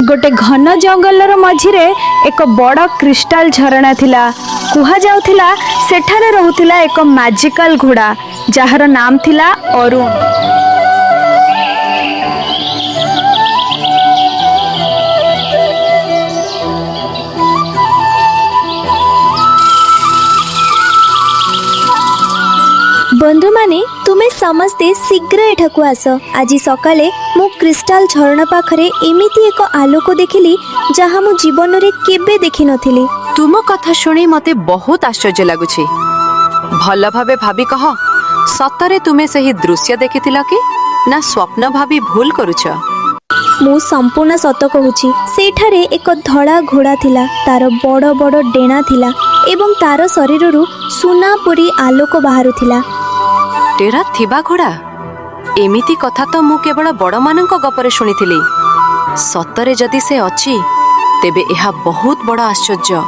ଗୋଟେ ଘନ ଜଙ୍ଗଲର ମଝିରେ ଏକ ବଡ଼ କ୍ରିଷ୍ଟାଲ ଝରଣା ଥିଲା। କୁହାଯାଉଥିଲା ସେଠାରେ ରହୁଥିଲା ଏକ ମ୍ୟାଜିକାଲ ଘୋଡ଼ା, ଯାହାର ନାମ ଥିଲା ଅରୁଣ। ବନ୍ଧୁମାନେ, ତୁମେ ସମସ୍ତେ ଶୀଘ୍ର ଏଠାକୁ ଆସ। ଆଜି ସକାଳେ ମୁଁ କ୍ରିଷ୍ଟାଲ ଝରଣା ପାଖରେ ଏମିତି ଏକ ଆଲୋକ ଦେଖିଲି, ଯାହା ମୁଁ ଜୀବନରେ କେବେ ଦେଖିନଥିଲି। ତୁମ କଥା ଶୁଣି ମତେ ବହୁତ ଆଶ୍ଚର୍ଯ୍ୟ ଲାଗୁଛି। ଭଲ ଭାବେ ଭାବି କହ, ସତରେ ତୁମେ ସେହି ଦୃଶ୍ୟ ଦେଖିଥିଲ କି ନା ସ୍ୱପ୍ନ ଭାବି ଭୁଲ କରୁଛ? ମୁଁ ସମ୍ପୂର୍ଣ୍ଣ ସତ କହୁଛି। ସେଠାରେ ଏକ ଧଳା ଘୋଡ଼ା ଥିଲା, ତାର ବଡ଼ ବଡ଼ ଡେଣା ଥିଲା ଏବଂ ତାର ଶରୀରରୁ ସୁନା ପରି ଆଲୋକ ବାହାରୁଥିଲା। ଡେଣା ଥିବା ଘୋଡ଼ା? ଏମିତି କଥା ତ ମୁଁ କେବଳ ବଡ଼ମାନଙ୍କ ଗପରେ ଶୁଣିଥିଲି। ସତରେ ଯଦି ସେ ଅଛି, ତେବେ ଏହା ବହୁତ ବଡ଼ ଆଶ୍ଚର୍ଯ୍ୟ।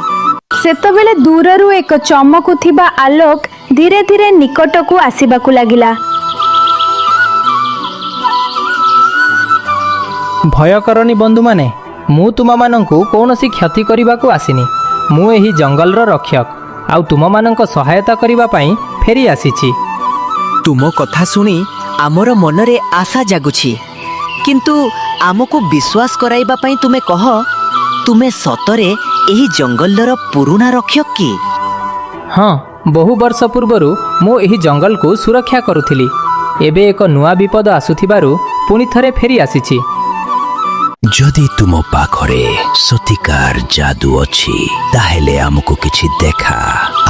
ସେତେବେଳେ ଦୂରରୁ ଏକ ଚମକୁଥିବା ଆଲୋକ ଧୀରେ ଧୀରେ ନିକଟକୁ ଆସିବାକୁ ଲାଗିଲା। ଭୟ କରନି ବନ୍ଧୁମାନେ, ମୁଁ ତୁମମାନଙ୍କୁ କୌଣସି କ୍ଷତି କରିବାକୁ ଆସିନି। ମୁଁ ଏହି ଜଙ୍ଗଲର ରକ୍ଷକ ଆଉ ତୁମମାନଙ୍କ ସହାୟତା କରିବା ପାଇଁ ଫେରି ଆସିଛି। ତୁମ କଥା ଶୁଣି ଆମର ମନରେ ଆଶା ଜାଗୁଛି, କିନ୍ତୁ ଆମକୁ ବିଶ୍ୱାସ କରାଇବା ପାଇଁ ତୁମେ କହ, ତୁମେ ସତରେ ଏହି ଜଙ୍ଗଲର ପୁରୁଣା ରକ୍ଷକ କି? ହଁ, ବହୁ ବର୍ଷ ପୂର୍ବରୁ ମୁଁ ଏହି ଜଙ୍ଗଲକୁ ସୁରକ୍ଷା କରୁଥିଲି। ଏବେ ଏକ ନୂଆ ବିପଦ ଆସୁଥିବାରୁ ପୁଣି ଥରେ ଫେରି ଆସିଛି। ଯଦି ତୁମ ପାଖରେ ସତିକାର ଯାଦୁ ଅଛି, ତାହେଲେ ଆମକୁ କିଛି ଦେଖା।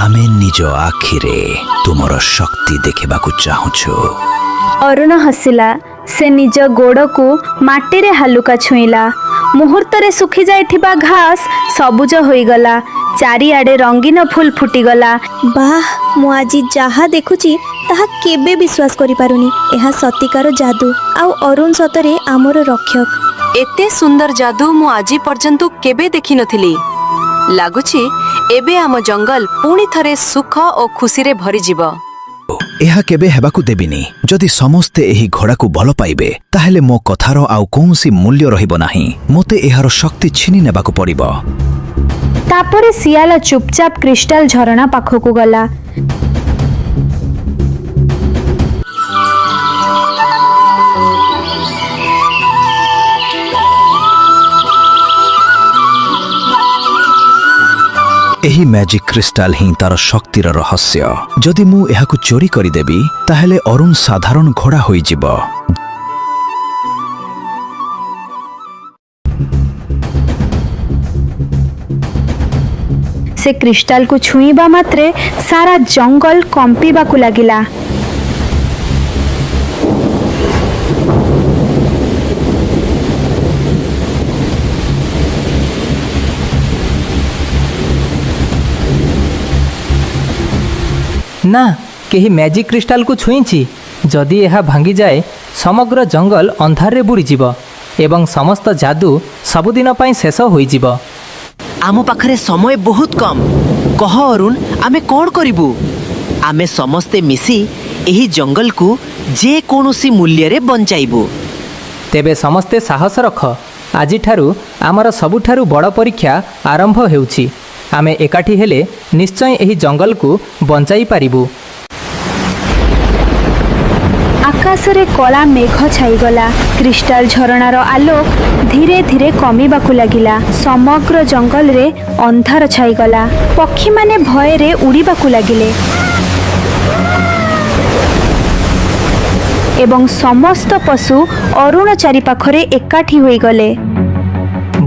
ଆମେ ନିଜ ଆଖିରେ ତୁମର ଶକ୍ତି ଦେଖିବାକୁ ଚାହୁଁଛୁ। ଅରୁଣ ହସିଲା। ସେ ନିଜ ଗୋଡ଼କୁ ମାଟିରେ ହାଲୁକା ଛୁଇଁଲା। ମୁହୂର୍ତ୍ତରେ ଶୁଖି ଯାଇଥିବା ଘାସ ସବୁଜ ହୋଇଗଲା। ଚାରିଆଡ଼େ ରଙ୍ଗୀନ ଫୁଲ ଫୁଟିଗଲା। ବାহ, ମୁଁ ଆଜି ଯାହା ଦେଖୁଛି ତାହା କେବେ ବିଶ୍ୱାସ କରିପାରୁନି। ଏହା ସତିକାର ଯାଦୁ, ଆଉ ଅରୁଣ ସତରେ ଆମର ରକ୍ଷକ। ଏତେ ସୁନ୍ଦର ଯାଦୁ ମୁଁ ଆଜି ପର୍ଯ୍ୟନ୍ତ କେବେ ଦେଖିନଥିଲି। ଲାଗୁଛି ଏବେ ଆମ ଜଙ୍ଗଲ ପୁଣି ଥରେ ସୁଖ ଓ ଖୁସିରେ ଭରିଯିବ। ଏହା କେବେ ହେବାକୁ ଦେବିନି। ଯଦି ସମସ୍ତେ ଏହି ଘୋଡ଼ାକୁ ଭଲ ପାଇବେ, ତାହେଲେ ମୋ କଥାର ଆଉ କୌଣସି ମୂଲ୍ୟ ରହିବ ନାହିଁ। ମୋତେ ଏହାର ଶକ୍ତି ଛିନି ନେବାକୁ ପଡ଼ିବ। ତାପରେ ଶିଆଳ ଚୁପଚାପ କ୍ରିଷ୍ଟାଲ ଝରଣା ପାଖକୁ ଗଲା। ଏହି ମ୍ୟାଜିକ୍ କ୍ରିଷ୍ଟାଲ ହିଁ ତାର ଶକ୍ତିର ରହସ୍ୟ। ଯଦି ମୁଁ ଏହାକୁ ଚୋରି କରିଦେବି, ତାହେଲେ ଅରୁଣ ସାଧାରଣ ଘୋଡ଼ା ହୋଇଯିବ। ସେ କ୍ରିଷ୍ଟାଲକୁ ଛୁଇଁବା ମାତ୍ରେ ସାରା ଜଙ୍ଗଲ କମ୍ପିବାକୁ ଲାଗିଲା। ନା, କେହି ମ୍ୟାଜିକ୍ କ୍ରିଷ୍ଟାଲକୁ ଛୁଇଁଛି। ଯଦି ଏହା ଭାଙ୍ଗିଯାଏ, ସମଗ୍ର ଜଙ୍ଗଲ ଅନ୍ଧାରରେ ବୁଡ଼ିଯିବ ଏବଂ ସମସ୍ତ ଯାଦୁ ସବୁଦିନ ପାଇଁ ଶେଷ ହୋଇଯିବ। ଆମ ପାଖରେ ସମୟ ବହୁତ କମ୍। କହ ଅରୁଣ, ଆମେ କ'ଣ କରିବୁ? ଆମେ ସମସ୍ତେ ମିଶି ଏହି ଜଙ୍ଗଲକୁ ଯେକୌଣସି ମୂଲ୍ୟରେ ବଞ୍ଚାଇବୁ। ତେବେ ସମସ୍ତେ ସାହସ ରଖ। ଆଜିଠାରୁ ଆମର ସବୁଠାରୁ ବଡ଼ ପରୀକ୍ଷା ଆରମ୍ଭ ହେଉଛି। ଆମେ ଏକାଠି ହେଲେ ନିଶ୍ଚୟ ଏହି ଜଙ୍ଗଲକୁ ବଞ୍ଚାଇ ପାରିବୁ। ଆକାଶରେ କଳା ମେଘ ଛାଇଗଲା। କ୍ରିଷ୍ଟାଲ ଝରଣାର ଆଲୋକ ଧୀରେ ଧୀରେ କମିବାକୁ ଲାଗିଲା। ସମଗ୍ର ଜଙ୍ଗଲରେ ଅନ୍ଧାର ଛାଇଗଲା। ପକ୍ଷୀମାନେ ଭୟରେ ଉଡ଼ିବାକୁ ଲାଗିଲେ ଏବଂ ସମସ୍ତ ପଶୁ ଅରୁଣ ଚାରିପାଖରେ ଏକାଠି ହୋଇଗଲେ।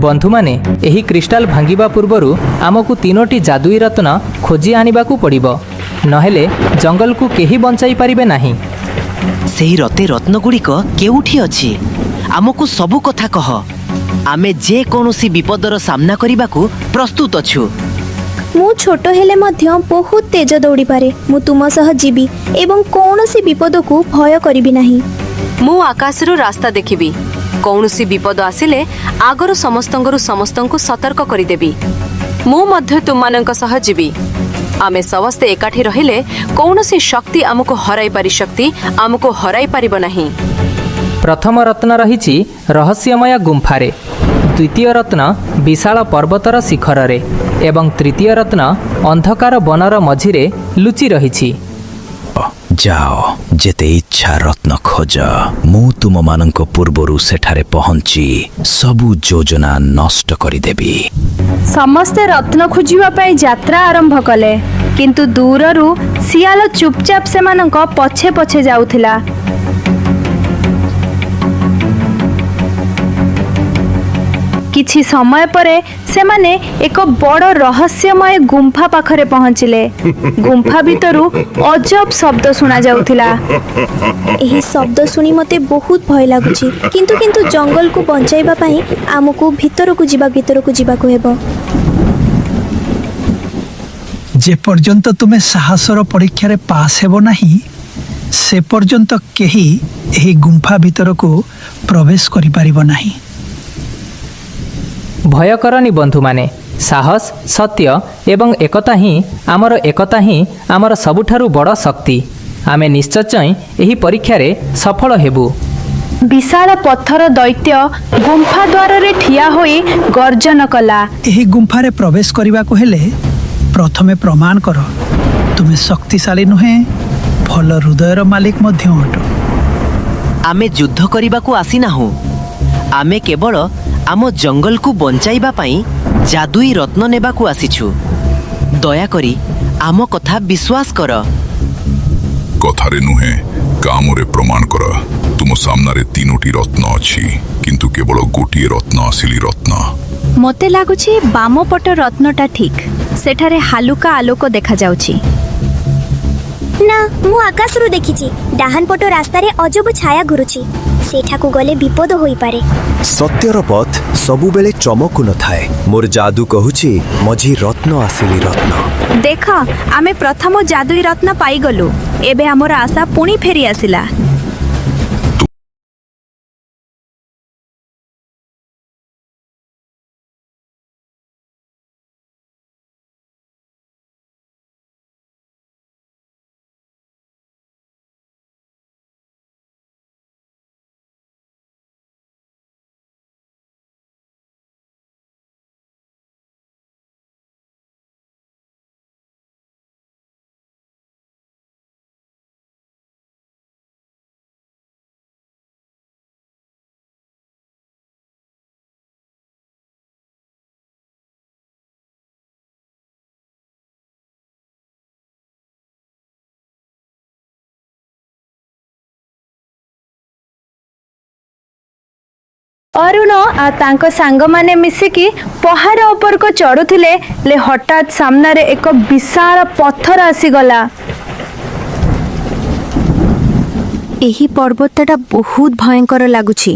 ବନ୍ଧୁମାନେ, ଏହି କ୍ରିଷ୍ଟାଲ ଭାଙ୍ଗିବା ପୂର୍ବରୁ ଆମକୁ ତିନୋଟି ଯାଦୁଇ ରତ୍ନ ଖୋଜି ଆଣିବାକୁ ପଡ଼ିବ। ନହେଲେ ଜଙ୍ଗଲକୁ କେହି ବଞ୍ଚାଇ ପାରିବେ ନାହିଁ। ସେହି ରତେ ରତ୍ନଗୁଡ଼ିକ କେଉଁଠି ଅଛି? ଆମକୁ ସବୁ କଥା କହ। ଆମେ ଯେକୌଣସି ବିପଦର ସାମ୍ନା କରିବାକୁ ପ୍ରସ୍ତୁତ ଅଛୁ। ମୁଁ ଛୋଟ ହେଲେ ମଧ୍ୟ ବହୁତ ତେଜ ଦୌଡ଼ିପାରେ। ମୁଁ ତୁମ ସହ ଯିବି ଏବଂ କୌଣସି ବିପଦକୁ ଭୟ କରିବି ନାହିଁ। ମୁଁ ଆକାଶରୁ ରାସ୍ତା ଦେଖିବି। କୌଣସି ବିପଦ ଆସିଲେ ଆଗରୁ ସମସ୍ତଙ୍କୁ ସତର୍କ କରିଦେବି। ମୁଁ ମଧ୍ୟ ତୁମମାନଙ୍କ ସହ ଯିବି। ଆମେ ସମସ୍ତେ ଏକାଠି ରହିଲେ କୌଣସି ଶକ୍ତି ଆମକୁ ହରାଇ ପାରିବ ନାହିଁ। ପ୍ରଥମ ରତ୍ନ ରହିଛି ରହସ୍ୟମୟ ଗୁମ୍ଫାରେ, ଦ୍ୱିତୀୟ ରତ୍ନ ବିଶାଳ ପର୍ବତର ଶିଖରରେ ଏବଂ ତୃତୀୟ ରତ୍ନ ଅନ୍ଧକାର ବନର ମଝିରେ ଲୁଚି ରହିଛି। ଯାଅ, ଯେତେ ଇଚ୍ଛା ରତ୍ନ ଖୋଜ। ମୁଁ ତୁମମାନଙ୍କ ପୂର୍ବରୁ ସେଠାରେ ପହଞ୍ଚି ସବୁ ଯୋଜନା ନଷ୍ଟ କରିଦେବି। ସମସ୍ତେ ରତ୍ନ ଖୋଜିବା ପାଇଁ ଯାତ୍ରା ଆରମ୍ଭ କଲେ, କିନ୍ତୁ ଦୂରରୁ ଶିଆଳ ଚୁପଚାପ ସେମାନଙ୍କ ପଛେ ପଛେ ଯାଉଥିଲା। କିଛି ସମୟ ପରେ ସେମାନେ ଏକ ବଡ଼ ରହସ୍ୟମୟ ଗୁମ୍ଫା ପାଖରେ ପହଞ୍ଚିଲେ। ଗୁମ୍ଫା ଭିତରୁ ଅଜବ ଶବ୍ଦ ଶୁଣାଯାଉଥିଲା। ଏହି ଶବ୍ଦ ଶୁଣି ମୋତେ ବହୁତ ଭୟ ଲାଗୁଛି, କିନ୍ତୁ ଜଙ୍ଗଲକୁ ବଞ୍ଚାଇବା ପାଇଁ ଆମକୁ ଭିତରକୁ ଯିବାକୁ ହେବ। ଯେପର୍ଯ୍ୟନ୍ତ ତୁମେ ସାହସର ପରୀକ୍ଷାରେ ପାସ୍ ହେବ ନାହିଁ, ସେ ପର୍ଯ୍ୟନ୍ତ କେହି ଏହି ଗୁମ୍ଫା ଭିତରକୁ ପ୍ରବେଶ କରିପାରିବ ନାହିଁ। ଭୟ କରନି ବନ୍ଧୁମାନେ। ସାହସ, ସତ୍ୟ ଏବଂ ଏକତା ହିଁ ଆମର ସବୁଠାରୁ ବଡ଼ ଶକ୍ତି। ଆମେ ନିଶ୍ଚୟ ଏହି ପରୀକ୍ଷାରେ ସଫଳ ହେବୁ। ବିଶାଳ ପଥର ଦୈତ୍ୟ ଗୁମ୍ଫା ଦ୍ୱାରରେ ଠିଆ ହୋଇ ଗର୍ଜନ କଲା। ଏହି ଗୁମ୍ଫାରେ ପ୍ରବେଶ କରିବାକୁ ହେଲେ ପ୍ରଥମେ ପ୍ରମାଣ କର ତୁମେ ଶକ୍ତିଶାଳୀ ନୁହେଁ, ଭଲ ହୃଦୟର ମାଲିକ ମଧ୍ୟ ଅଟ। ଆମେ ଯୁଦ୍ଧ କରିବାକୁ ଆସିନାହୁଁ। ଆମେ କେବଳ ଆମ ଜଙ୍ଗଲକୁ ବଞ୍ଚାଇବା ପାଇଁ ଯାଦୁଇ ରତ୍ନ ନେବାକୁ ଆସିଛୁ। ଦୟାକରି ଆମ କଥା ବିଶ୍ୱାସ କର। କଥାରେ ନୁହେଁ, କାମରେ ପ୍ରମାଣ କର। ତୁମ ସାମ୍ନାରେ ତିନୋଟି ରତ୍ନ ଅଛି, କିନ୍ତୁ କେବଳ ଗୋଟିଏ ରତ୍ନ ଅସଲି ରତ୍ନ। ମୋତେ ଲାଗୁଛି ବାମ ପଟ ରତ୍ନଟା ଠିକ୍। ସେଠାରେ ହାଲୁକା ଆଲୋକ ଦେଖାଯାଉଛି। ନା, ମୁଁ ଆକାଶରୁ ଦେଖିଛି, ଡାହାଣ ପଟ ରାସ୍ତାରେ ଅଜବ ଛାୟା ଘୁରୁଛି। ସେଠାକୁ ଗଲେ ବିପଦ ହୋଇପାରେ। ସତ୍ୟର ପଥ ସବୁବେଳେ ଚମକୁ ନଥାଏ। ମୋର ଯାଦୁ କହୁଛି, ମଝି ରତ୍ନ ଅସଲି ରତ୍ନ। ଦେଖ, ଆମେ ପ୍ରଥମ ଯାଦୁଇ ରତ୍ନ ପାଇଗଲୁ। ଏବେ ଆମର ଆଶା ପୁଣି ଫେରି ଆସିଲା। ଅରୁଣ ଆଉ ତାଙ୍କ ସାଙ୍ଗମାନେ ମିଶିକି ପହାଡ଼ ଉପରକୁ ଚଢ଼ୁଥିଲେ। ହେଲେ ହଠାତ୍ ସାମ୍ନାରେ ଏକ ବିଶାଳ ପଥର ଆସିଗଲା। ଏହି ପର୍ବତଟା ବହୁତ ଭୟଙ୍କର ଲାଗୁଛି।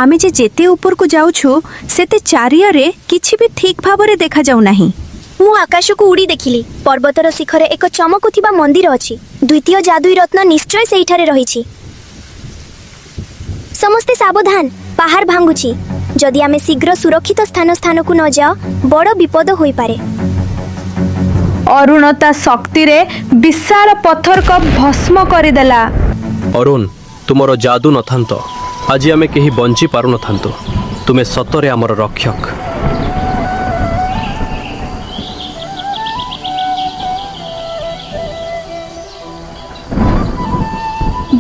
ଆମେ ଯେ ଯେତେ ଉପରକୁ ଯାଉଛୁ, ସେତେ ଚାରିଆଡ଼େ କିଛି ବି ଠିକ୍ ଭାବରେ ଦେଖାଯାଉ ନାହିଁ। ମୁଁ ଆକାଶକୁ ଉଡ଼ି ଦେଖିଲି। ପର୍ବତର ଶିଖରେ ଏକ ଚମକୁଥିବା ମନ୍ଦିର ଅଛି। ଦ୍ୱିତୀୟ ଯାଦୁଇ ରତ୍ନ ନିଶ୍ଚୟ ସେଇଠାରେ ରହିଛି। ସମସ୍ତେ ସାବଧାନ, ପାହାଡ଼ ଭାଙ୍ଗୁଛି। ଯଦି ଆମେ ଶୀଘ୍ର ସୁରକ୍ଷିତ ସ୍ଥାନକୁ ନ ଯାଅ, ବଡ଼ ବିପଦ ହୋଇପାରେ। ଅରୁଣ ତା ଶକ୍ତିରେ ବିଶାଳ ପଥରକୁ ଭସ୍ମ କରିଦେଲା। ଅରୁଣ, ତୁମର ଯାଦୁ ନଥାନ୍ତ, ଆଜି ଆମେ କେହି ବଞ୍ଚି ପାରୁନଥାନ୍ତୁ। ତୁମେ ସତରେ ଆମର ରକ୍ଷକ।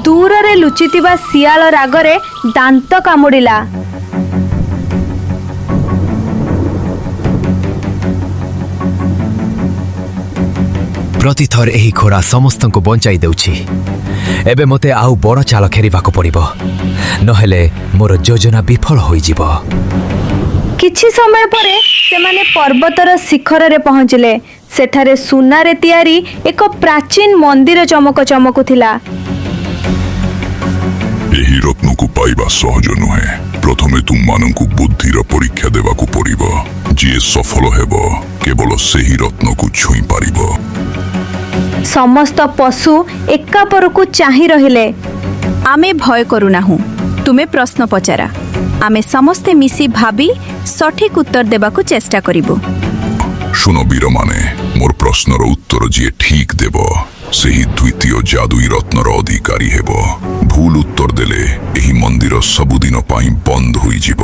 ଦୂରରେ ଲୁଚିଥିବା ଶିଆଳ ରାଗରେ ଦାନ୍ତ କାମୁଡ଼ିଲା। ପ୍ରତିଥର ଏହି ଘୋଡ଼ା ସମସ୍ତଙ୍କୁ ବଞ୍ଚାଇ ଦେଉଛି। ଏବେ ମୋତେ ଆଉ ବଡ଼ ଚାଲ ଖେଳିବାକୁ ପଡ଼ିବ, ନହେଲେ ମୋର ଯୋଜନା ବିଫଳ ହୋଇଯିବ। କିଛି ସମୟ ପରେ ସେମାନେ ପର୍ବତର ଶିଖରରେ ପହଞ୍ଚିଲେ। ସେଠାରେ ସୁନାରେ ତିଆରି ଏକ ପ୍ରାଚୀନ ମନ୍ଦିର ଚମକୁଥିଲା। ଏହି ରତ୍ନକୁ ପାଇବା ସହଜ ନୁହେଁ। ପ୍ରଥମେ ତୁମମାନଙ୍କୁ ବୁଦ୍ଧିର ପରୀକ୍ଷା ଦେବାକୁ ପଡ଼ିବ। ଯିଏ ସଫଳ ହେବ, କେବଳ ସେହି ରତ୍ନକୁ ଛୁଇଁ ପାରିବ। ସମସ୍ତ ପଶୁ ଏକାପରକୁ ଚାହିଁ ରହିଲେ। ଆମେ ଭୟ କରୁନାହୁଁ। ତୁମେ ପ୍ରଶ୍ନ ପଚାର। ଆମେ ସମସ୍ତେ ମିଶି ଭାବି ସଠିକ୍ ଉତ୍ତର ଦେବାକୁ ଚେଷ୍ଟା କରିବୁ। ଶୁଣ ବୀରମାନେ, ମୋର ପ୍ରଶ୍ନର ଉତ୍ତର ଯିଏ ଠିକ୍ ଦେବ, ସେହି ଦ୍ୱିତୀୟ ଯାଦୁଇ ରତ୍ନର ଅଧିକାରୀ ହେବ। ଭୁଲ ଉତ୍ତର ଦେଲେ ଏହି ମନ୍ଦିର ସବୁଦିନ ପାଇଁ ବନ୍ଦ ହୋଇଯିବ।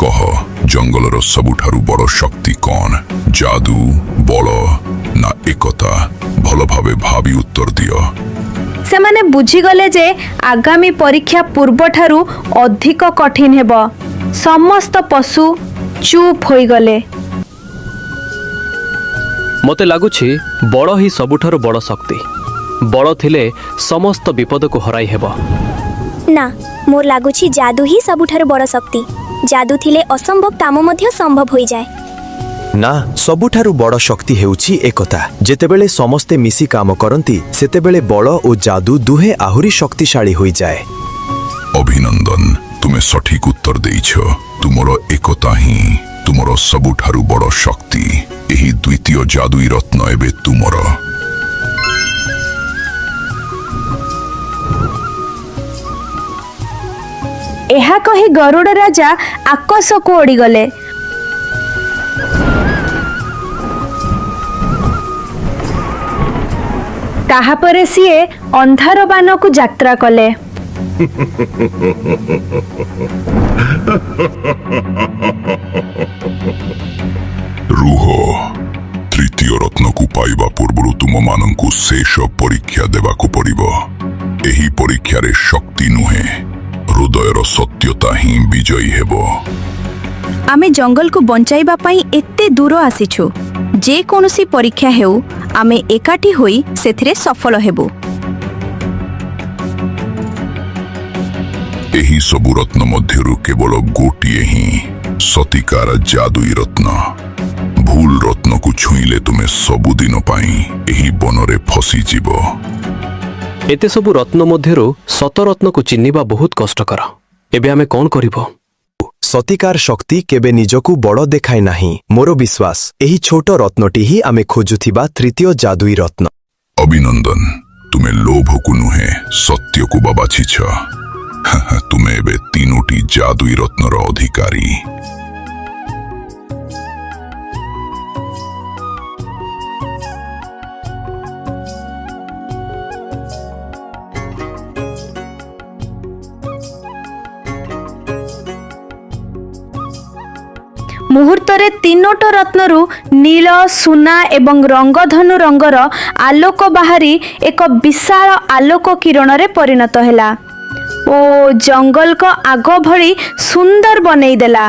କହ, ଜଙ୍ଗଲର ସବୁଠାରୁ ବଡ଼ ଶକ୍ତି କ'ଣ? ଯାଦୁ, ବଳ ନା ଏକତା? ଭଲ ଭାବେ ଭାବି ଉତ୍ତର ଦିଅ। ସେମାନେ ବୁଝିଗଲେ ଯେ ଆଗାମୀ ପରୀକ୍ଷା ପୂର୍ବଠାରୁ ଅଧିକ କଠିନ ହେବ। ସମସ୍ତ ପଶୁ ଚୁପ୍ ହୋଇଗଲେ। ମୋତେ ଲାଗୁଛି ବଳ ହିଁ ସବୁଠାରୁ ବଡ଼ ଶକ୍ତି। ବଳ ଥିଲେ ସମସ୍ତ ବିପଦକୁ ହରାଇ ହେବ। ନା, ମୋର ଲାଗୁଛି ଯାଦୁ ହିଁ ସବୁଠାରୁ ବଡ଼ ଶକ୍ତି। ଯାଦୁ ଥିଲେ ଅସମ୍ଭବ କାମ ମଧ୍ୟ ସମ୍ଭବ ହୋଇଯାଏ। ନା, ସବୁଠାରୁ ବଡ଼ ଶକ୍ତି ହେଉଛି ଏକତା। ଯେତେବେଳେ ସମସ୍ତେ ମିଶି କାମ କରନ୍ତି, ସେତେବେଳେ ବଳ ଓ ଯାଦୁ ଦୁହେଁ ଆହୁରି ଶକ୍ତିଶାଳୀ ହୋଇଯାଏ। ଅଭିନନ୍ଦନ, ତୁମେ ସଠିକ ଉତ୍ତର ଦେଇଛ। ତୁମର ଏକତା ହିଁ ତୁମର ସବୁଠାରୁ ବଡ଼ ଶକ୍ତି। ଏହି ଦ୍ୱିତୀୟ ଯାଦୁଇ ରତ୍ନ ଏବେ ତୁମର। ଏହା କହି ଗରୁଡ଼ ରାଜା ଆକାଶକୁ ଉଡ଼ିଗଲେ। ତାହାପରେ ସିଏ ଅନ୍ଧାରବାନକୁ ଯାତ୍ରା କଲେ। ରୁହ, ତୃତୀୟ ରତ୍ନକୁ ପାଇବା ପୂର୍ବରୁ ତୁମମାନଙ୍କୁ ଶେଷ ପରୀକ୍ଷା ଦେବାକୁ ପଡ଼ିବ। ଏହି ପରୀକ୍ଷାରେ ଶକ୍ତି ନୁହେଁ, ହୃଦୟର ସତ୍ୟତା ହିଁ ବିଜୟୀ ହେବ। ଆମେ ଜଙ୍ଗଲକୁ ବଞ୍ଚାଇବା ପାଇଁ ଏତେ ଦୂର ଆସିଛୁ। ଯେକୌଣସି ପରୀକ୍ଷା ହେଉ, ଆମେ ଏକାଠି ହୋଇ ସେଥିରେ ସଫଳ ହେବୁ। ଏହି ସବୁ ରତ୍ନ ମଧ୍ୟରୁ କେବଳ ଗୋଟିଏ ହିଁ ସତିକାର ଯାଦୁଇ ରତ୍ନ। ଭୁଲ ରତ୍ନକୁ ଛୁଇଁଲେ ତୁମେ ସବୁଦିନ ପାଇଁ ଏହି ବନରେ ଫସିଯିବ। ଏତେ ସବୁ ରତ୍ନ ମଧ୍ୟରୁ ସତରତ୍ନକୁ ଚିହ୍ନିବା ବହୁତ କଷ୍ଟକର। ଏବେ ଆମେ କ'ଣ କରିବୁ? ସତିକାର ଶକ୍ତି କେବେ ନିଜକୁ ବଡ଼ ଦେଖାଏ ନାହିଁ। ମୋର ବିଶ୍ୱାସ, ଏହି ଛୋଟ ରତ୍ନଟି ହିଁ ଆମେ ଖୋଜୁଥିବା ତୃତୀୟ ଯାଦୁଇ ରତ୍ନ। ଅଭିନନ୍ଦନ, ତୁମେ ଲୋଭକୁ ନୁହେଁ, ସତ୍ୟକୁ ବାଛିଛ। ତୁମେ ଏବେ ତିନୋଟି ଯାଦୁଇ ରତ୍ନର ଅଧିକାରୀ। ମୁହୂର୍ତ୍ତରେ ତିନୋଟ ରତ୍ନରୁ ନୀଳ, ସୁନା ଏବଂ ରଙ୍ଗଧନୁ ରଙ୍ଗର ଆଲୋକ ବାହାରି ଏକ ବିଶାଳ ଆଲୋକ କିରଣରେ ପରିଣତ ହେଲା ଓ ଜଙ୍ଗଲକୁ ଆଗ ଭଳି ସୁନ୍ଦର ବନେଇ ଦେଲା।